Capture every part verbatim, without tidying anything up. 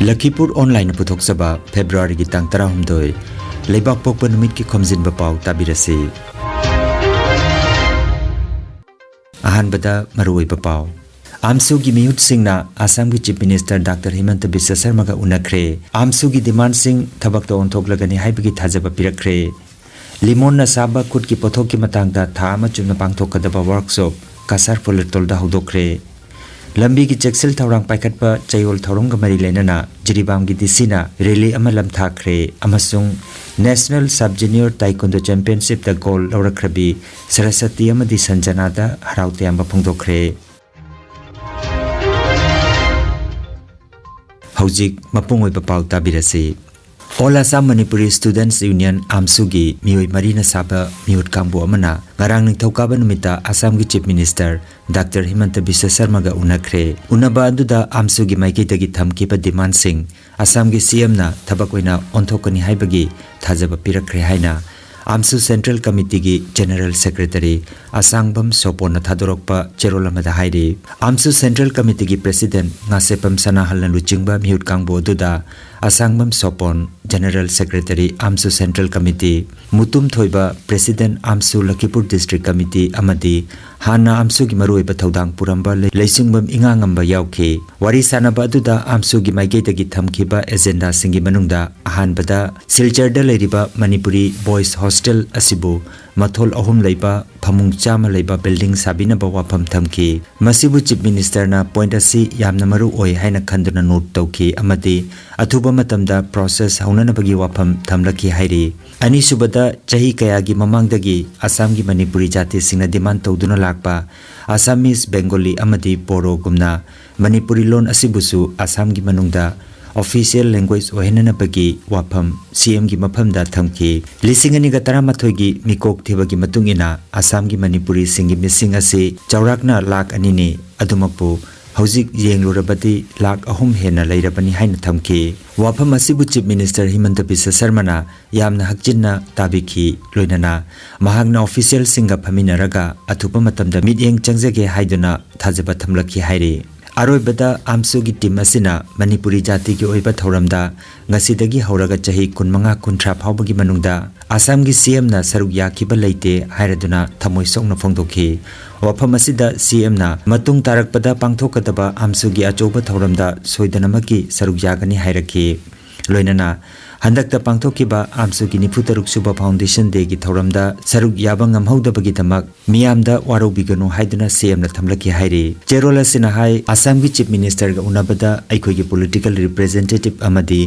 ꯂꯈꯤꯄꯨꯔ ꯑꯣꯟꯂꯥꯏꯟꯅ ꯄꯨꯊꯣꯛꯆꯕ ꯐꯦꯕ꯭ꯔꯨꯋꯥꯔꯤꯒꯤ ꯇꯥꯡ ꯇꯔꯥꯍꯨꯝꯗꯣꯏ, ꯂꯩꯕꯥꯛꯄꯣꯛꯄ ꯅꯨꯃꯤꯠꯀꯤ ꯈꯣꯝꯖꯤꯟꯕ ꯄꯥꯎ ꯇꯥꯕꯤꯔꯁꯤ꯫ ꯑꯍꯥꯟꯕꯗ ꯃꯔꯨꯑꯣꯏꯕ ꯄꯥꯎ꯫ ꯑꯥꯝꯁꯨꯒꯤ ꯃꯤꯍꯨꯠꯁꯤꯡꯅ ꯑꯁꯥꯝꯒꯤ Chief Minister Doctor ꯍꯤꯃꯟꯇ ꯕꯤꯁ꯭ꯋ ꯁꯔꯃꯒ ꯎꯅꯈ꯭ꯔꯦ꯫ ꯑꯥꯝꯁꯨꯒꯤ demandꯁꯤꯡ ꯊꯕꯛꯇ ꯑꯣꯟꯊꯣꯛꯂꯒꯅꯤ ꯍꯥꯏꯕꯒꯤ ꯊꯥꯖꯕ ꯄꯤꯔꯛꯈ꯭ꯔꯦ꯫ ꯂꯤꯃꯣꯟꯅ ꯁꯥꯕ ꯈꯨꯠꯀꯤ ꯄꯣꯠꯊꯣꯛꯀꯤ ꯃꯇꯥꯡꯗ ꯊꯥ ꯑꯃ ꯆꯨꯞꯅ ꯄꯥꯡꯊꯣꯛꯀꯗꯕ workshop ꯀꯁꯥꯔ ꯐꯨꯂꯇꯣꯜꯗ ꯍꯧꯗꯣꯛꯈ꯭ꯔꯦ꯫ ꯂꯝꯕꯤꯒꯤ ꯆꯦꯛꯁꯤꯜ ꯊꯧꯔꯥꯡ ꯄꯥꯏꯈꯠꯄ ꯆꯌꯣꯜ ꯊꯧꯔꯝꯒ ꯃꯔꯤ ꯂꯩꯅꯅ ꯖꯤꯔꯤꯕꯥꯝꯒꯤ DCꯅ rally ꯑꯃ ꯂꯝꯊꯥꯈ꯭ꯔꯦ ꯑꯃꯁꯨꯡ National Sub Junior Taekwondo Championshipꯇ gold ꯂꯧꯔꯛꯈ꯭ꯔꯕꯤ Saraswati ꯑꯃꯗꯤ ꯁꯟꯖꯅꯥꯗ ꯍꯔꯥꯎ ꯇꯌꯥꯝꯕ ꯐꯣꯡꯗꯣꯛꯈ꯭ꯔꯦ꯫ ꯍꯧꯖꯤꯛ ꯃꯄꯨꯡ ꯑꯣꯏꯕ ꯄꯥꯎ ꯇꯥꯕꯤꯔꯁꯤ꯫ All Assam Manipuri Students Union, ꯑꯥꯝꯁꯨꯒꯤ ꯃꯤꯑꯣꯏ ꯃꯔꯤꯅ ꯁꯥꯕ ꯃꯤꯍꯨꯠ ꯀꯥꯡꯕꯨ ꯑꯃꯅ ꯉꯔꯥꯡ ꯅꯤꯡꯊꯧꯀꯥꯕ ꯅꯨꯃꯤꯠꯇ ꯑꯁꯥꯝꯒꯤ Chief Minister Doctor ꯍꯤꯃꯟꯇ ꯕꯤꯁ꯭ꯋ ꯁꯔꯃꯒ ꯎꯅꯈ꯭ꯔꯦ꯫ ꯎꯅꯕ ꯑꯗꯨꯗ ꯑꯥꯝꯁꯨꯒꯤ ꯃꯥꯏꯀꯩꯗꯒꯤ ꯊꯝꯈꯤꯕ demandꯁꯤꯡ ꯑꯁꯥꯝꯒꯤ CMꯅ ꯊꯕꯛ ꯑꯣꯏꯅ ꯑꯣꯟꯊꯣꯛꯀꯅꯤ ꯍꯥꯏꯕꯒꯤ ꯊꯥꯖꯕ ꯄꯤꯔꯛꯈ꯭ꯔꯦ ꯍꯥꯏꯅ ꯑꯥꯝꯁꯨ Central Committeeꯒꯤ General Secretary ꯑꯁꯥꯡꯕꯝ ꯁꯣꯄꯣꯟꯅ ꯊꯥꯗꯣꯔꯛꯄ ꯆꯦꯔꯣꯜ ꯑꯃꯗ ꯍꯥꯏꯔꯤ꯫ ꯑꯥꯝꯁꯨ Central Committeeꯒꯤ President ꯉꯥꯁꯦꯄꯝ ꯁꯅꯥꯍꯜꯅ ꯂꯨꯆꯤꯡꯕ ꯃꯤꯍꯨꯠ ꯀꯥꯡꯕꯨ ꯑꯗꯨꯗ ꯑꯁꯥꯡꯕꯝ ꯁꯣꯄꯣꯟ, General Secretary, ꯑꯥꯝꯁꯨ Central Committee, Mutum ꯊꯣꯏꯕ, President, ꯑꯥꯝꯁꯨ ꯂꯈꯤꯄꯨꯔ District Committee, ꯑꯃꯗꯤ ꯍꯥꯟꯅ ꯑꯥꯝꯁꯨꯒꯤ ꯃꯔꯨꯑꯣꯏꯕ ꯊꯧꯗꯥꯡ ꯄꯨꯔꯝꯕ ꯂꯩ-, ꯂꯩꯆꯤꯡꯕꯝ ꯏꯉꯥꯉꯝꯕ ꯌꯥꯎꯈꯤ꯫ ꯋꯥꯔꯤ ꯁꯥꯅꯕ ꯑꯗꯨꯗ ꯑꯥꯝꯁꯨꯒꯤ ꯃꯥꯏꯀꯩꯗꯒꯤ ꯊꯝꯈꯤꯕ agendaꯁꯤꯡꯒꯤ ꯃꯅꯨꯡꯗ ꯑꯍꯥꯟꯕꯗ ꯁꯤꯜꯆꯔꯗ ꯂꯩꯔꯤꯕ Manipuri Boys Hostel ꯑꯁꯤꯕꯨ ꯃꯊꯣꯜ ꯑꯍꯨꯝ ꯂꯩꯕ, ꯐꯃꯨꯡ ꯆꯥꯝꯃ ꯂꯩꯕ building ꯁꯥꯕꯤꯅꯕ ꯋꯥꯐꯝ ꯊꯝꯈꯤ꯫ ꯃꯁꯤꯕꯨ Chief Ministerꯅ point ꯑꯁꯤ ꯌꯥꯝꯅ ꯃꯔꯨ ꯑꯣꯏ ꯍꯥꯏꯅ ꯈꯟꯗꯨꯅ note ꯇꯧꯈꯤ ꯑꯃꯗꯤ ꯑꯊꯨꯕ ꯃꯇꯝꯗ process ꯍꯧꯅꯅꯕꯒꯤ ꯋꯥꯐꯝ ꯊꯝꯂꯛꯈꯤ ꯍꯥꯏꯔꯤ꯫ ꯑꯅꯤꯁꯨꯕꯗ, ꯆꯍꯤ ꯀꯌꯥꯒꯤ ꯃꯃꯥꯡꯗꯒꯤ ꯑꯁꯥꯝꯒꯤ ꯃꯅꯤꯄꯨꯔꯤ ꯖꯥꯇꯤꯁꯤꯡꯅ demand ꯇꯧꯗꯨꯅ ꯂꯥꯛꯄ Assamese, Bengali ꯑꯃꯗꯤ ꯕꯣꯔꯣꯒꯨꯝꯅ ꯃꯅꯤꯄꯨꯔꯤ ꯂꯣꯟ ꯑꯁꯤꯕꯨꯁꯨ ꯑꯁꯥꯝꯒꯤ ꯃꯅꯨꯡꯗ official language ꯑꯣꯏꯍꯟꯅꯅꯕꯒꯤ ꯋꯥꯐꯝ CMꯒꯤ ꯃꯐꯝꯗ ꯊꯝꯈꯤ꯫ ꯂꯤꯁꯤꯡ ꯑꯅꯤꯒ ꯇꯔꯥꯃꯥꯊꯣꯏꯒꯤ ꯃꯤꯀꯣꯛ ꯊꯤꯕꯒꯤ ꯃꯇꯨꯡ ꯏꯟꯅ ꯑꯁꯥꯝꯒꯤ ꯃꯅꯤꯄꯨꯔꯤꯁꯤꯡꯒꯤ ꯃꯤꯁꯤꯡ ꯑꯁꯤ ꯆꯥꯎꯔꯥꯛꯅ ꯂꯥꯈ ꯑꯅꯤꯅꯤ꯫ ꯑꯗꯨꯃꯛꯄꯨ ꯍꯧꯖꯤꯛ ꯌꯦꯡꯂꯨꯔꯕꯗꯤ ꯂꯥꯈ ꯑꯍꯨꯝ ꯍꯦꯟꯅ ꯂꯩꯔꯕꯅꯤ ꯍꯥꯏꯅ ꯊꯝꯈꯤ꯫ ꯋꯥꯐꯝ ꯑꯁꯤꯕꯨ Chief Minister ꯍꯤꯃꯟꯇ ꯕꯤꯁ꯭ꯋ ꯁꯔꯃꯅ ꯌꯥꯝꯅ ꯍꯛꯆꯤꯟꯅ ꯇꯥꯕꯤꯈꯤ꯫ ꯂꯣꯏꯅꯅ ꯃꯍꯥꯛꯅ officialꯁꯤꯡꯒ ꯐꯝꯃꯤꯟꯅꯔꯒ ꯑꯊꯨꯕ ꯃꯇꯝꯗ ꯃꯤꯠꯌꯦꯡ ꯆꯪꯖꯒꯦ ꯍꯥꯏꯗꯨꯅ ꯊꯥꯖꯕ ꯊꯝꯂꯛꯈꯤ ꯍꯥꯏꯔꯤ꯫ ꯑꯔꯣꯏꯕꯗ ꯑꯥꯝꯁꯨꯒꯤ ꯇꯤꯝ ꯑꯁꯤꯅ ꯃꯅꯤꯄꯨꯔꯤ ꯖꯥꯇꯤꯒꯤ ꯑꯣꯏꯕ ꯊꯧꯔꯝꯗ ꯉꯁꯤꯗꯒꯤ ꯍꯧꯔꯒ ꯆꯍꯤ ꯀꯨꯟꯃꯉꯥ ꯀꯨꯟꯊ꯭ꯔꯥ ꯐꯥꯎꯕꯒꯤ ꯃꯅꯨꯡꯗ ꯑꯁꯥꯝꯒꯤ ꯁꯤ ꯑꯦꯝꯅ ꯁꯔꯨꯛ ꯌꯥꯈꯤꯕ ꯂꯩꯇꯦ ꯍꯥꯏꯔꯗꯨꯅ ꯊꯃꯣꯏ ꯁꯣꯛꯅ ꯐꯣꯡꯗꯣꯛꯈꯤ꯫ ꯋꯥꯐꯝ ꯑꯁꯤꯗ ꯁꯤ ꯑꯦꯝꯅ ꯃꯇꯨꯡ ꯇꯥꯔꯛꯄꯗ ꯄꯥꯡꯊꯣꯛꯀꯗꯕ ꯑꯥꯝꯁꯨꯒꯤ ꯑꯆꯧꯕ ꯊꯧꯔꯝꯗ ꯁꯣꯏꯗꯅꯃꯛꯀꯤ ꯁꯔꯨꯛ ꯌꯥꯒꯅꯤ ꯍꯥꯏꯔꯛꯈꯤ꯫ ꯂꯣꯏꯅꯅ ꯍꯟꯗꯛꯇ ꯄꯥꯡꯊꯣꯛꯈꯤꯕ ꯑꯥꯝꯁꯨꯒꯤ ꯅꯤꯐꯨ ꯇꯔꯨꯛ ꯁꯨꯕ ꯐꯥꯎꯟꯗꯦꯁꯟ ꯗꯦꯒꯤ ꯊꯧꯔꯝꯗ ꯁꯔꯨꯛ ꯌꯥꯕ ꯉꯝꯍꯧꯗꯕꯒꯤꯗꯃꯛ ꯃꯤꯌꯥꯝꯗ ꯋꯥꯔꯧꯕꯤꯒꯅꯨ ꯍꯥꯏꯗꯨꯅ ꯁꯤ ꯑꯦꯝꯅ ꯊꯝꯂꯛꯈꯤ ꯍꯥꯏꯔꯤ꯫ ꯆꯦꯔꯣꯜ ꯑꯁꯤꯅ ꯍꯥꯏ, ꯑꯁꯥꯝꯒꯤ ꯆꯤꯐ ꯃꯤꯅꯤꯁꯇꯔꯒ ꯎꯅꯕꯗ ꯑꯩꯈꯣꯏꯒꯤ ꯄꯣꯂꯤꯇꯤꯀꯦꯜ ꯔꯤꯄ꯭ꯔꯦꯖꯦꯟꯇꯦꯇꯤꯚ ꯑꯃꯗꯤ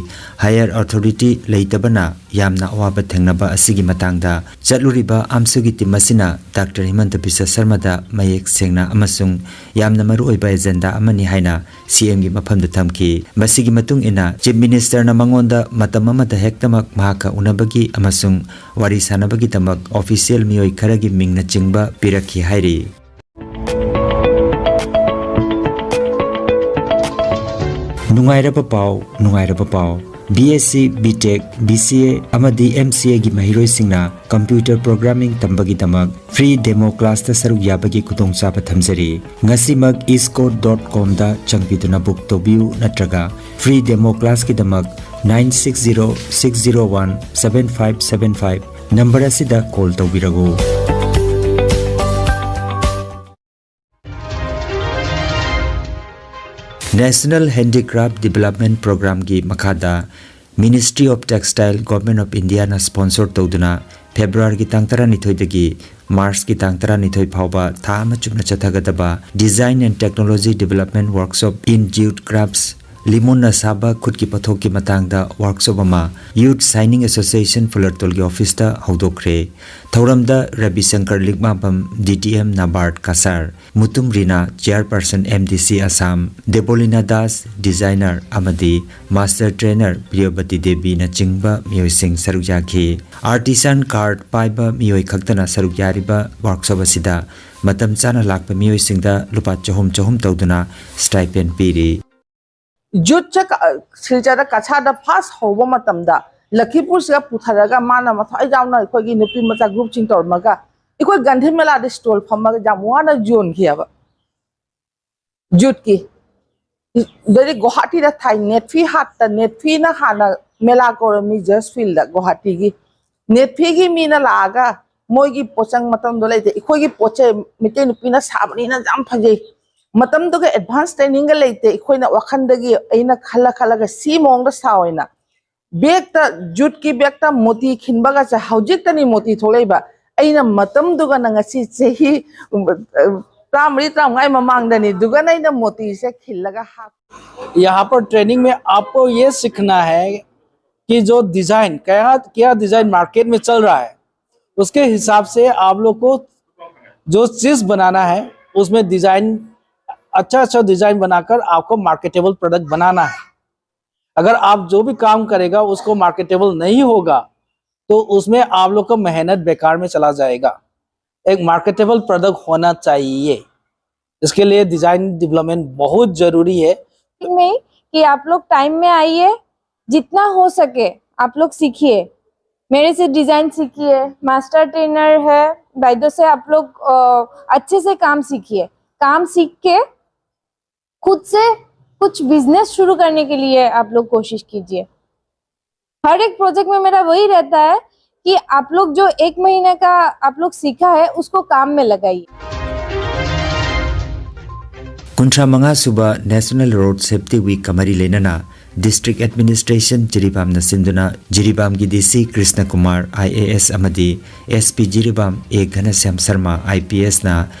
ꯍꯥꯌꯔ ꯑꯣꯊꯣꯔꯤꯇꯤ ꯂꯩꯇꯕꯅ ꯌꯥꯝꯅ ꯑꯋꯥꯕ ꯊꯦꯡꯅꯕ ꯑꯁꯤꯒꯤ ꯃꯇꯥꯡꯗ ꯆꯠꯂꯨꯔꯤꯕ ꯑꯥꯝꯁꯨꯒꯤ ꯇꯤꯝ ꯑꯁꯤꯅ ꯗꯥꯛꯇꯔ ꯍꯤꯃꯟꯇ ꯕꯤꯁ꯭ꯋ ꯁꯔꯃꯗ ꯃꯌꯦꯛ ꯁꯦꯡꯅ ꯑꯃꯁꯨꯡ ꯌꯥꯝꯅ ꯃꯔꯨꯑꯣꯏꯕ ꯑꯦꯖꯦꯟꯗꯥ ꯑꯃꯅꯤ ꯍꯥꯏꯅ ꯁꯤ ꯑꯦꯝꯒꯤ ꯃꯐꯝꯗ ꯊꯝꯈꯤ꯫ ꯃꯁꯤꯒꯤ ꯃꯇꯨꯡ ꯏꯟꯅ ꯆꯤꯐ ꯃꯤꯅꯤꯁꯇꯔꯅ ꯃꯉꯣꯟꯗ ꯃꯇꯝ ꯑꯃꯗ ꯍꯦꯛꯇꯃꯛ ꯃꯍꯥꯛꯀ ꯎꯅꯕꯒꯤ ꯑꯃꯁꯨꯡ ꯋꯥꯔꯤ ꯁꯥꯟꯅꯕꯒꯤꯗꯃꯛ ꯑꯣꯐꯤꯁꯤꯌꯦꯜ ꯃꯤꯑꯣꯏ ꯈꯔꯒꯤ ꯃꯤꯡꯅꯆꯤꯡꯕ ꯄꯤꯔꯛꯈꯤ ꯍꯥꯏꯔꯤ꯫ ꯅꯨꯡꯉꯥꯏꯔꯕ ꯄꯥꯎ, ꯅꯨꯡꯉꯥꯏꯔꯕ ꯄꯥꯎ꯫ ꯕꯤ ꯑꯦꯁ ꯁꯤ, ꯕꯤ ꯇꯦꯛ, ꯕꯤ ꯁꯤ ꯑꯦ ꯑꯃꯗꯤ ꯑꯦꯝ ꯁꯤ ꯑꯦꯒꯤ ꯃꯍꯩꯔꯣꯏꯁꯤꯡꯅ ꯀꯝꯄ꯭ꯌꯨꯇꯔ ꯄ꯭ꯔꯣꯒ꯭ꯔꯥꯃꯤꯡ ꯇꯝꯕꯒꯤꯗꯃꯛ ꯐ꯭ꯔꯤ ꯗꯦꯃꯣ ꯀ꯭ꯂꯥꯁꯇ ꯁꯔꯨꯛ ꯌꯥꯕꯒꯤ ꯈꯨꯗꯣꯡꯆꯥꯕ ꯊꯝꯖꯔꯤ꯫ ꯉꯁꯤꯃꯛ ꯏꯁꯀꯣꯔ ꯗꯣꯠ ꯀꯣꯝꯗ ꯆꯪꯕꯤꯗꯨꯅ ꯕꯨꯛ ꯇꯧꯕꯤꯌꯨ ꯅꯠꯇ꯭ꯔꯒ ꯐ꯭ꯔꯤ ꯗꯦꯃꯣ ꯀ꯭ꯂꯥꯁꯀꯤꯗꯃꯛ nine six zero six zero one seven five seven five number ꯑꯁꯤꯗ ꯀꯣꯜ ꯇꯧꯕꯤꯔꯛꯎ꯫ National Handicraft Development Programꯒꯤ ꯃꯈꯥꯗ Ministry of Textile, Government of Indiaꯅ sponsor ꯇꯧꯗꯨꯅ ꯐꯦꯕ꯭ꯔꯨꯋꯥꯔꯤꯒꯤ ꯇꯥꯡ ꯇꯔꯥꯅꯤꯊꯣꯏꯗꯒꯤ ꯃꯥꯔꯆꯀꯤ ꯇꯥꯡ ꯇꯔꯥꯅꯤꯊꯣꯏ ꯐꯥꯎꯕ ꯊꯥ ꯑꯃ ꯆꯨꯞꯅ ꯆꯠꯊꯒꯗꯕ Design and Technology Development Workshop in Jute Crafts, ꯂꯤꯃꯣꯟꯅ ꯁꯥꯕ ꯈꯨꯠꯀꯤ ꯄꯣꯠꯊꯣꯛꯀꯤ ꯃꯇꯥꯡꯗ ꯋꯥꯔꯛꯁꯣꯞ ꯑꯃ Youth Shining Association ꯐꯨꯂꯔꯇꯣꯜꯒꯤ ꯑꯣꯐꯤꯁꯇ ꯍꯧꯗꯣꯛꯈ꯭ꯔꯦ꯫ ꯊꯧꯔꯝꯗ ꯔꯕꯤ ꯁꯪꯀꯔ ꯂꯤꯛꯃꯥꯕꯝ, D T M Nabarat Kashar, Mutum Rina, chairperson M D C Assam, Debolina Das, designer ꯑꯃꯗꯤ ꯃꯥꯁꯇꯔ ꯇ꯭ꯔꯦꯅꯔ ꯄ꯭ꯔꯤꯌꯣꯕꯇꯤ ꯗꯦꯕꯤꯅꯆꯤꯡꯕ ꯃꯤꯑꯣꯏꯁꯤꯡ ꯁꯔꯨꯛ ꯌꯥꯈꯤ꯫ ꯑꯥꯔꯇꯤꯁꯥꯟ ꯀꯥꯔꯗ ꯄꯥꯏꯕ ꯃꯤꯑꯣꯏ ꯈꯛꯇꯅ ꯁꯔꯨꯛ ꯌꯥꯔꯤꯕ ꯋꯥꯔꯛꯁꯣꯞ ꯑꯁꯤꯗ ꯃꯇꯝ ꯆꯥꯅ ꯂꯥꯛꯄ ꯃꯤꯑꯣꯏꯁꯤꯡꯗ ꯂꯨꯄꯥ ꯆꯍꯨꯝ ꯆꯍꯨꯝ ꯇꯧꯗꯨꯅ ꯁ꯭ꯇꯥꯏꯄꯦꯟ ꯄꯤꯔꯤ꯫ ꯖꯨꯠꯁꯦ ꯁꯤꯜꯆꯔꯗ ꯀꯁꯥꯔꯗ ꯐꯥꯔꯁ ꯍꯧꯕ ꯃꯇꯝꯗ ꯂꯈꯤꯄꯨꯔꯁꯤꯗ ꯄꯨꯊꯔꯒ ꯃꯥꯅ ꯃꯊ꯭ꯋꯥꯏ ꯌꯥꯎꯅ ꯑꯩꯈꯣꯏꯒꯤ ꯅꯨꯄꯤ ꯃꯆꯥ ꯒ꯭ꯔꯨꯞꯁꯤꯡ ꯇꯧꯔꯝꯃꯒ ꯑꯩꯈꯣꯏ ꯒꯥꯟꯙꯤ ꯃꯦꯂꯥꯗ ꯁ꯭ꯇꯣꯜ ꯐꯝꯃꯒ ꯌꯥꯝ ꯋꯥꯅ ꯌꯣꯟꯈꯤꯑꯕ ꯖꯨꯠꯀꯤ꯫ ꯗꯗꯤ ꯒꯨꯋꯥꯍꯥꯇꯤꯗ ꯊꯥꯏ꯫ ꯅꯦꯠꯐꯤ ꯍꯥꯠꯇ, ꯅꯦꯠꯐꯤꯅ ꯍꯥꯟꯅ ꯃꯦꯂꯥ ꯀꯧꯔꯝꯃꯤ ꯖꯁ ꯐꯤꯜꯗ ꯒꯨꯋꯥꯍꯥꯇꯤꯒꯤ꯫ ꯅꯦꯠꯐꯤꯒꯤ ꯃꯤꯅ ꯂꯥꯛꯑꯒ ꯃꯣꯏꯒꯤ ꯄꯣꯠꯆꯪ ꯃꯇꯝꯗꯣ ꯂꯩꯇꯦ, ꯑꯩꯈꯣꯏꯒꯤ ꯄꯣꯠꯁꯦ ꯃꯩꯇꯩ ꯅꯨꯄꯤꯅ ꯁꯥꯕꯅꯤꯅ ꯌꯥꯝ ꯐꯖꯩ꯫ ꯃꯇꯝꯗꯨꯒ ꯑꯦꯗꯚꯥꯟꯁ ꯇ꯭ꯔꯦꯅꯤꯡꯒ ꯂꯩꯇꯦ꯫ ꯑꯩꯈꯣꯏꯅ ꯋꯥꯈꯜꯗꯒꯤ ꯑꯩꯅ ꯈꯜꯂ ꯈꯜꯂꯒ ꯁꯤ ꯃꯑꯣꯡꯗ ꯁꯥꯎ ꯍꯥꯏꯅ ꯕꯦꯛꯇ, ꯖꯨꯠꯀꯤ ꯕꯦꯛꯇ ꯃꯣꯇꯤ ꯈꯤꯟꯕꯒꯁꯦ ꯍꯧꯖꯤꯛꯇꯅꯤ ꯃꯣꯇꯤ ꯊꯣꯛꯂꯛꯏꯕ꯫ ꯑꯩꯅ ꯃꯇꯝꯗꯨꯒꯅ ꯉꯁꯤ ꯆꯍꯤ ꯇꯔꯥꯃꯔꯤ ꯇꯔꯥꯃꯉꯥ ꯃꯃꯥꯡꯗꯅꯤ꯫ ꯑꯗꯨꯒꯅ ꯑꯩꯅ ꯃꯣꯇꯤꯁꯦ ꯈꯤꯜꯂꯒ ꯍꯥꯞ यहाँ पर ट्रेनिंग में आपको ये सीखना है कि जो डिजाइन क्या क्या डिजाइन मार्केट में चल रहा है, उसके हिसाब से आप लोग को जो चीज बनाना है, उसमें डिजाइन, अच्छा अच्छा डिजाइन बनाकर आपको मार्केटेबल प्रोडक्ट बनाना है। अगर आप जो भी काम करेगा उसको मार्केटेबल नहीं होगा, तो उसमें आप लोग का मेहनत बेकार में चला जाएगा। एक मार्केटेबल प्रोडक्ट होना चाहिए, इसके लिए डिजाइन डेवलपमेंट बहुत जरूरी है। में कि आप लोग टाइम में आइए, जितना हो सके आप लोग सीखिए। मेरे से डिजाइन सीखिए। मास्टर ट्रेनर है, भाईदों से आप लोग अ, अच्छे से काम सीखिए। काम सीख के खुद से कुछ बिजनेस शुरू करने के लिए आप लोग कोशिश कीजिए। हर एक प्रोजेक्ट में मेरा वही रहता है कि आप लोग जो एक महीने का आप लोग सीखा है, उसको काम में लगाइए। ꯀꯨꯟꯊ꯭ꯔꯥ ꯃꯉꯥ ꯁꯨꯕ National Road Safety Week ꯀ ꯃꯔꯤ ꯂꯩꯅꯅ District Administration ꯖꯤꯔꯤꯕꯥꯝꯅ ꯁꯤꯟꯗꯨꯅ ꯖꯤꯔꯤꯕꯥꯝꯒꯤ D C Krishna Kumar I A S ꯑꯃꯗꯤ S P Jiribam A Ghanshyam Sharma I P S ꯅ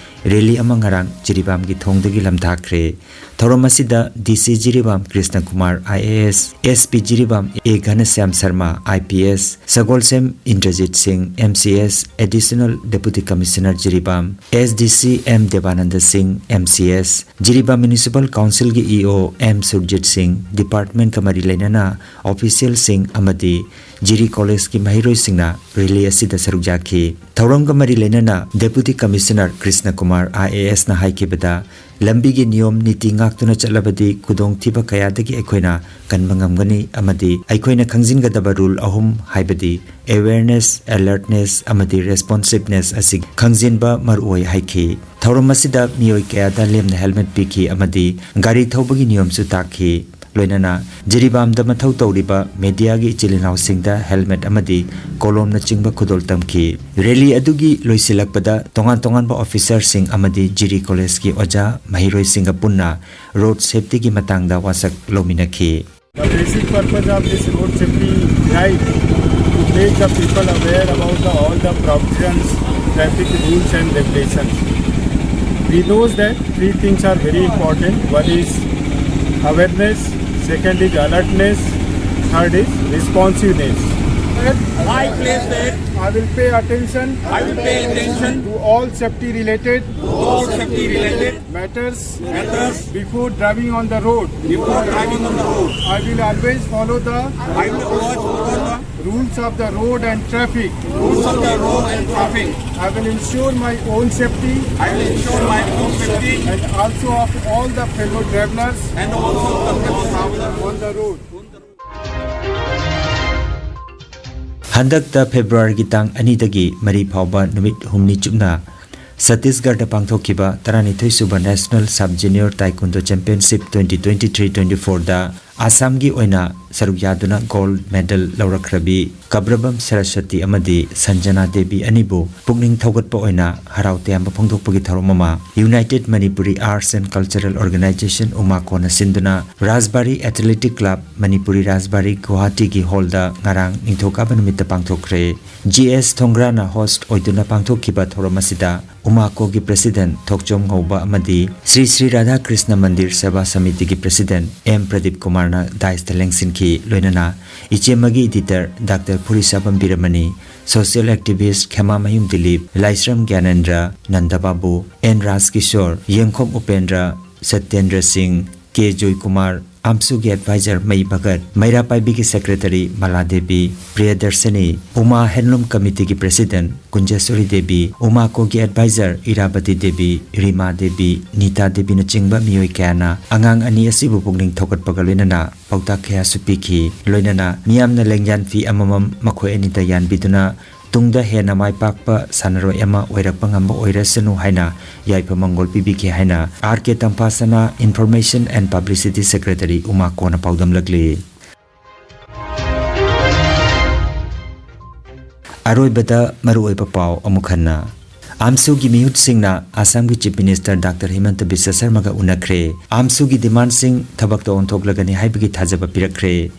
ꯔꯦꯂꯤ ꯑꯃ ꯉꯔꯥꯡ ꯖꯤꯔꯤꯕꯥꯝꯒꯤ ꯊꯣꯡꯗꯒꯤ ꯂꯝꯊꯥꯈ꯭ꯔꯦ꯫ ꯊꯧꯔꯝ ꯑꯁꯤꯗ D C Jiribam Krishna Kumar I A S, S P Jiribam A Ghanshyam Sharma I P S, ꯁꯒꯣꯜꯁꯦꯝ ꯏꯟꯗ꯭ꯔꯖꯤꯠ ꯁꯤꯡ M C S, Additional Deputy Commissioner Jiribam, S D C M ꯗꯦꯕꯥꯅꯟꯗ ꯁꯤꯡ M C S, Jiribam Municipal Council ꯒꯤ E O M Surjit ꯁꯤꯡ, department ꯀ ꯃꯔꯤ ꯂꯩꯅꯅ official ꯁꯤꯡ ꯑꯃꯗꯤ ꯖꯤꯔꯤ ꯀꯣꯂꯦꯖꯀꯤ ꯃꯍꯩꯔꯣꯏꯁꯤꯡꯅ ꯔꯦꯂꯤ ꯑꯁꯤꯗ ꯁꯔꯨꯛ ꯌꯥꯈꯤ꯫ ꯊꯧꯔꯝꯒ ꯃꯔꯤ ꯂꯩꯅꯅ deputy commissioner Krishna Kumar I A ꯑꯦꯁꯅ ꯍꯥꯏꯈꯤꯕꯗ, ꯂꯝꯕꯤꯒꯤ ꯅꯤꯌꯣꯝ ꯅꯤꯇꯤ ꯉꯥꯛꯇꯨꯅ ꯆꯠꯂꯕꯗꯤ ꯈꯨꯗꯣꯡꯊꯤꯕ ꯀꯌꯥꯗꯒꯤ ꯑꯩꯈꯣꯏꯅ ꯀꯟꯕ ꯉꯝꯒꯅꯤ ꯑꯃꯗꯤ ꯑꯩꯈꯣꯏꯅ ꯈꯪꯖꯤꯟꯒꯗꯕ ꯔꯨꯜ ꯑꯍꯨꯝ, ꯍꯥꯏꯕꯗꯤ awareness, alertness ꯑꯃꯗꯤ responsiveness ꯑꯁꯤ ꯈꯪꯖꯤꯟꯕ ꯃꯔꯨꯑꯣꯏ ꯍꯥꯏꯈꯤ꯫ ꯊꯧꯔꯝ ꯑꯁꯤꯗ ꯃꯤꯑꯣꯏ ꯀꯌꯥꯗ ꯂꯦꯝꯅ helmet ꯄꯤꯈꯤ ꯑꯃꯗꯤ ꯒꯥꯔꯤ ꯊꯧꯕꯒꯤ ꯅꯤꯌꯣꯝꯁꯨ ꯇꯥꯛꯈꯤ꯫ ꯂꯣꯏꯅꯅ ꯖꯤꯔꯤꯕꯥꯝꯗ ꯃꯊꯧ ꯇꯧꯔꯤꯕ ꯃꯦꯗꯤꯌꯥꯒꯤ ꯏꯆꯤꯜ ꯏꯅꯥꯎꯁꯤꯡꯗ helmet ꯑꯃꯗꯤ ꯀꯣꯂꯣꯝꯅꯆꯤꯡꯕ ꯈꯨꯗꯣꯜ ꯇꯝꯈꯤ꯫ ꯔꯦꯂꯤ ꯑꯗꯨꯒꯤ ꯂꯣꯏꯁꯤꯜꯂꯛꯄꯗ ꯇꯣꯉꯥꯟ ꯇꯣꯉꯥꯟꯕ ꯑꯣꯐꯤꯁꯔꯁꯤꯡ ꯑꯃꯗꯤ ꯖꯤꯔꯤ ꯀꯣꯂꯦꯖꯀꯤ ꯑꯣꯖꯥ ꯃꯍꯩꯔꯣꯏꯁꯤꯡꯒ ꯄꯨꯟꯅ ꯔꯣꯗ ꯁꯦꯐꯇꯤꯒꯤ ꯃꯇꯥꯡꯗ ꯋꯥꯁꯛ ꯂꯧꯃꯤꯟꯅꯈꯤ꯫ The basic purpose of this road safety drive to make the people aware about the, all the provisions, traffic rules and regulations. We knows that three things are very important. One is awareness, second is alertness, third is responsiveness. I place there. I will pay attention. I will pay attention to all safety related. All safety related. Matters. Matters. Before driving on the road. Before driving on the road. I will always follow the. I will always follow the. Rules of the road and traffic. Rules of the road and traffic. I will ensure my own safety. I will ensure my own safety. And also of all the fellow travelers. And also of the fellow travelers. On the road. ꯍꯟꯗꯛꯇ ꯐꯦꯕ꯭ꯔꯨꯋꯥꯔꯤꯒꯤ ꯇꯥꯡ ꯑꯅꯤꯗꯒꯤ ꯃꯔꯤ ꯐꯥꯎꯕ ꯅꯨꯃꯤꯠ ꯍꯨꯝꯅꯤ ꯆꯨꯞꯅ ꯁꯠꯇꯤꯁꯒꯔꯗ ꯄꯥꯡꯊꯣꯛꯈꯤꯕ ꯇꯔꯥꯅꯤꯊꯣꯏ ꯁꯨꯕ National Sub Junior Taekwondo Championship twenty twenty-three twenty-fourꯗ ꯑꯁꯥꯝꯒꯤ ꯑꯣꯏꯅ ꯁꯔꯨꯛ ꯌꯥꯗꯨꯅ gold medal ꯂꯧꯔꯛꯈ꯭ꯔꯕꯤ ꯀꯕ꯭ꯔꯕꯝ ꯁꯔꯁꯋꯇꯤ ꯑꯃꯗꯤ ꯁꯟꯖꯅꯥ ꯗꯦꯕꯤ ꯑꯅꯤꯕꯨ ꯄꯨꯛꯅꯤꯡ ꯊꯧꯒꯠꯄ ꯑꯣꯏꯅ ꯍꯔꯥꯎ ꯇꯌꯥꯝꯕ ꯐꯣꯡꯗꯣꯛꯄꯒꯤ ꯊꯧꯔꯝ ꯑꯃ United Manipuri Arts and Cultural Organization, ꯎꯃꯥꯀꯣꯅ ꯁꯤꯟꯗꯨꯅ ꯔꯥꯖꯕꯥꯔꯤ Athletic Club, ꯃꯅꯤꯄꯨꯔꯤ ꯔꯥꯖꯕꯥꯔꯤ, ꯒꯨꯋꯥꯍꯥꯇꯤꯒꯤ ꯍꯣꯜꯗ ꯉꯔꯥꯡ ꯅꯤꯡꯊꯧꯀꯥꯕ ꯅꯨꯃꯤꯠꯇ ꯄꯥꯡꯊꯣꯛꯈ꯭ꯔꯦ꯫ ꯖꯤ ꯑꯦꯁ ꯊꯣꯡꯒ꯭ꯔꯥꯅ host ꯑꯣꯏꯗꯨꯅ ꯄꯥꯡꯊꯣꯛꯈꯤꯕ ꯊꯧꯔꯝ ꯑꯁꯤꯗ ꯎꯃꯥꯀꯣꯒꯤ president ꯊꯣꯛꯆꯣꯝ ꯉꯧꯕ ꯑꯃꯗꯤ ꯁ꯭ꯔꯤ ꯁ꯭ꯔꯤ ꯔꯥꯙꯥ ꯀ꯭ꯔꯤꯁꯅ ꯃꯟꯗꯤꯔ ꯁꯦꯕꯥ ꯁꯃꯤꯇꯤꯒꯤ president ꯑꯦꯝ ꯄ꯭ꯔꯗꯤꯞ ꯀꯨꯃꯥꯔꯅ dais ꯇ ꯂꯦꯡꯁꯤꯟꯈꯤ꯫ ꯂꯣꯏꯅꯅ ꯏꯆꯦꯃꯒꯤ editor Doctor Phurishabam Biramani, social activist Khemamayum Dilip, Laishram Gyanendra, Nandababu, N Rajkishore, Yengkhom Upendra, Satyendra Singh, K Joykumar, ꯑꯥꯝꯁꯨꯒꯤ ꯑꯦꯗꯚꯥꯏꯖꯔ ꯃꯩ ꯚꯒꯠ, ꯃꯩꯔꯥ ꯄꯥꯏꯕꯤꯒꯤ secretary Mala Devi, Priyadarshini, Uma Henlum committee president Kunjeshori Devi, ꯎꯃꯥꯀꯣꯒꯤ ꯑꯦꯗꯚꯥꯏꯖꯔ ꯏꯔꯥꯕꯇꯤ ꯗꯦꯕꯤ, ꯔꯤꯃꯥ ꯗꯦꯕꯤ, ꯅꯤꯇꯥ ꯗꯦꯕꯤꯅꯆꯤꯡꯕ ꯃꯤꯑꯣꯏ ꯀꯌꯥꯅ ꯑꯉꯥꯡ ꯑꯅꯤ ꯑꯁꯤꯕꯨ ꯄꯨꯛꯅꯤꯡ ꯊꯧꯒꯠꯄꯒ ꯂꯣꯏꯅꯅ ꯄꯥꯎꯇꯥꯛ ꯀꯌꯥꯁꯨ ꯄꯤꯈꯤ꯫ ꯂꯣꯏꯅꯅ ꯃꯤꯌꯥꯝꯅ ꯂꯦꯡꯌꯥꯟ ꯐꯤ ꯑꯃꯃꯝ ꯃꯈꯣꯏ ꯑꯅꯤꯗ ꯌꯥꯟꯕꯤꯗꯨꯅ ꯇꯨꯡꯗ ꯍꯦꯟꯅ ꯃꯥꯏ ꯄꯥꯛꯄ ꯁꯥꯟꯅꯔꯣꯏ ꯑꯃ ꯑꯣꯏꯔꯛꯄ ꯉꯝꯕ ꯑꯣꯏꯔꯁꯅꯨ ꯍꯥꯏꯅ ꯌꯥꯏꯐ ꯃꯪꯒꯣꯜ ꯄꯤꯕꯤꯈꯤ ꯍꯥꯏꯅ ꯑꯥꯔ ꯀꯦ ꯇꯝꯐꯥꯁꯅꯥ, information and publicity secretary Uma ꯀꯣꯅ ꯄꯥꯎꯗꯝꯂꯛꯂꯤ꯫ ꯑꯔꯣꯏꯕꯗ ꯃꯔꯨꯑꯣꯏꯕ ꯄꯥꯎ ꯑꯃꯨꯛ ꯍꯟꯅ꯫ ꯑꯥꯝꯁꯨꯒꯤ ꯃꯤꯍꯨꯠꯁꯤꯡꯅ ꯑꯁꯥꯝꯒꯤ ꯆꯤꯐ ꯃꯤꯅꯤꯁꯇꯔ ꯗꯥꯛꯇꯔ ꯍꯤꯃꯟꯇ ꯕꯤꯁ꯭ꯋ ꯁꯔꯃꯒ ꯎꯅꯈ꯭ꯔꯦ꯫ ꯑꯥꯝꯁꯨꯒꯤ ꯗꯤꯃꯥꯟꯁꯤꯡ ꯊꯕꯛꯇ ꯑꯣꯟꯊꯣꯛꯂꯒꯅꯤ ꯍꯥꯏꯕꯒꯤ ꯊꯥꯖꯕ ꯄꯤꯔꯛꯈ꯭ꯔꯦ꯫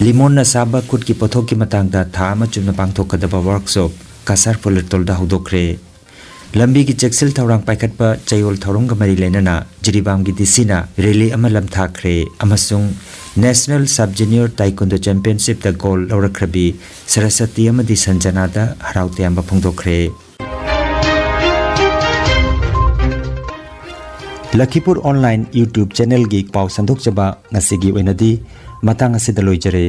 ꯂꯤꯃꯣꯟꯅ ꯁꯥꯕ ꯈꯨꯠꯀꯤ ꯄꯣꯠꯊꯣꯛꯀꯤ ꯃꯇꯥꯡꯗ ꯊꯥ ꯑꯃ ꯆꯨꯞꯅ ꯄꯥꯡꯊꯣꯛꯀꯗꯕ ꯋꯥꯔꯛꯁꯣꯞ ꯀꯁꯥꯔ ꯐꯨꯂꯇꯣꯜꯗ ꯍꯧꯗꯣꯛꯈ꯭ꯔꯦ꯫ ꯂꯝꯕꯤꯒꯤ ꯆꯦꯛꯁꯤꯜ ꯊꯧꯔꯥꯡ ꯄꯥꯏꯈꯠꯄ ꯆꯌꯣꯜ ꯊꯧꯔꯝꯒ ꯃꯔꯤ ꯂꯩꯅꯅ ꯖꯤꯔꯤꯕꯥꯝꯒꯤ ꯗꯤ ꯁꯤꯅ ꯔꯦꯂꯤ ꯑꯃ ꯂꯝꯊꯥꯈ꯭ꯔꯦ ꯑꯃꯁꯨꯡ ꯅꯦꯁꯅꯦꯜ ꯁꯕ ꯖꯨꯅꯤꯌꯔ ꯇꯥꯏꯀꯨꯟꯗꯣ ꯆꯦꯝꯄꯤꯌꯟꯁꯤꯞꯇ ꯒꯣꯜ ꯂꯧꯔꯛꯈ꯭ꯔꯕꯤ ꯁꯔꯁꯇꯤ ꯑꯃꯗꯤ ꯁꯟꯖꯅꯥꯗ ꯍꯔꯥꯎ ꯇꯌꯥꯝꯕ ꯐꯣꯡꯗꯣꯛꯈ꯭ꯔꯦ꯫ ꯂꯈꯤꯄꯨꯔ ꯑꯣꯟꯂꯥꯏꯟ YouTube ꯆꯦꯅꯦꯜꯒꯤ ꯄꯥꯎ ꯁꯟꯗꯣꯛꯆꯕ ꯉꯁꯤꯒꯤ ꯑꯣꯏꯅꯗꯤ ꯃꯇꯥꯡ ꯑꯁꯤꯗ ꯂꯣꯏꯖꯔꯦ꯫